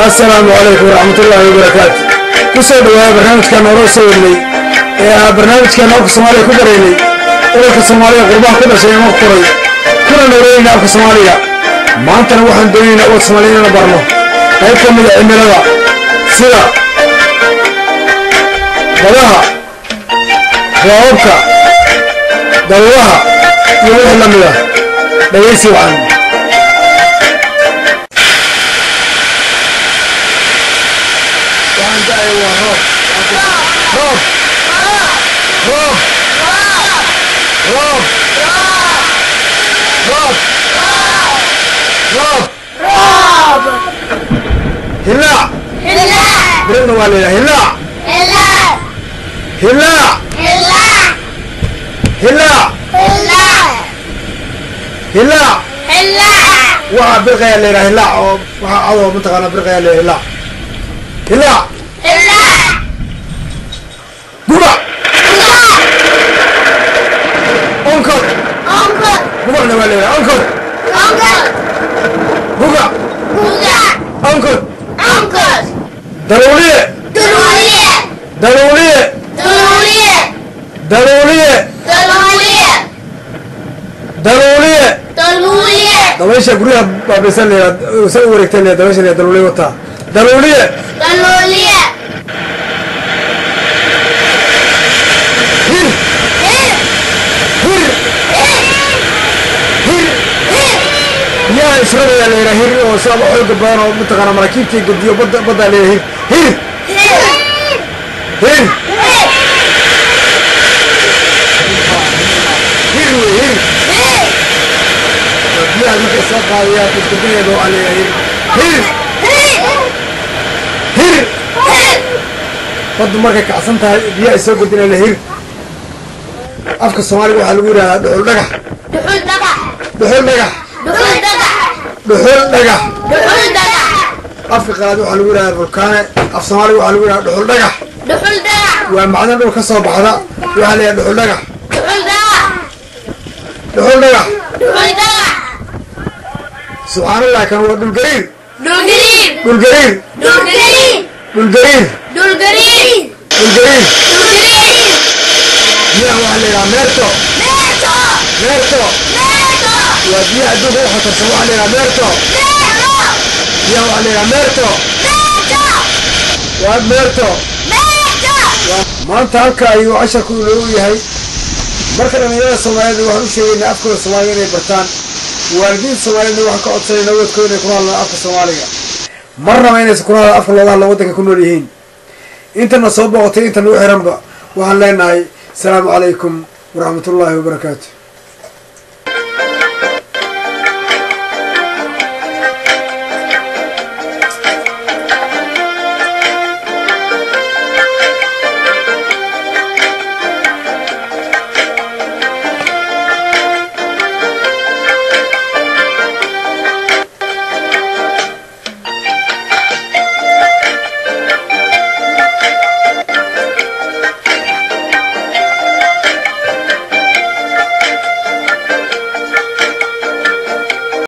Assalaamu calaykum waraxmatullaahi wabarakaatu. Kusoo dhawaada barnaamijka nooloo soo wadnay ee ah barnaamijkeena afka Soomaaliya ku baraynay ururka Soomaaliya qurbaha ku dhashay ama koray kuna nooleynayna afka Soomaaliga. Maantana waxaan doonaynaa ubad Soomaaliya inaan barno qayb ka mid a cimilada, sida badaha, roobabka, daruuraha iyo wixii la mid ah. Dhegaysi wacan. Waxaan da'aya waa roob, roob, roob, roob, roob, roob, hillaac. Birina waa la yidhaha hillaac, hillaac, hillaac, hillaac. Waxaa birqayaa la yidhaha hillaac, oo waxaa cadoo mataqaana birqayaa la yidhaha hillaac, hillaac. Gubac, onkod. Gubacna waa la yidhaha onkod, gugac, onkod. Daruuliye, daruuliye, daruuliye, daruuliye. Dabaysha guryaha baabaysan la yidhaha, sa u wareegta la yidhaha, dabaysha la yidhaha daruuliye wataa, daruuliye. Hir, hir, hir. Biyaha isradayaa la yidhaha hir, oo siaba xooga badan oo mataqaana maraakiibta gediyo badda, baddaa la yidhaha hir, hir, hir, hir wey, hir. Biyaha markay soo qaadayaan isgedinaya waxaa la yidhaha hir, hir, hir. Baddu markay kacsan tahay biyaha ay soo gedinaya la hir. Afka Soomaaliga waxaa lagu yidhahdaa dhuxul dhagax, dhuxul dhagax, dhuxul dhagax. Afka qalaad waxaa lagu yidhahdaa volcano. Af Soomaaliga waxaa lagu yidhahdaa dhuxul dhagax. Waa macdan dhul ka soo baxda, waxaa la yidhaha dhuxul dhagax, dhuxul dhagax. Subxaanallah, kan waa dhulgariir, dhulgariir, dhulgariir, dhulgariir. Biyaha waxaa la yidhaha meerto, meerto. Waa biyaha adduunka u khatarsan, waxaa la yidhaha meerto. Biyaha waxaa la yidhaha meerto, waa meerto. Maanta halka ayuu casharku inoogu yahay. Marka dhalinyarada Soomaaliyeed waxaan u sheegaynaa afkooda Soomaaliga inay bartaan. Waalidiinta Soomaaliyeedna waxaan ka codsanayna ubadkooda inay kula hadlaan afka Soomaaliga, marnaba inaysan kula hadlaan afka looga hadla waddanka ku nool yihiin. Intana soo booqotay, inta nagu xiranba, waxaan leenahay asalaamu calaykum waraxmatullaahi wabarakaatu.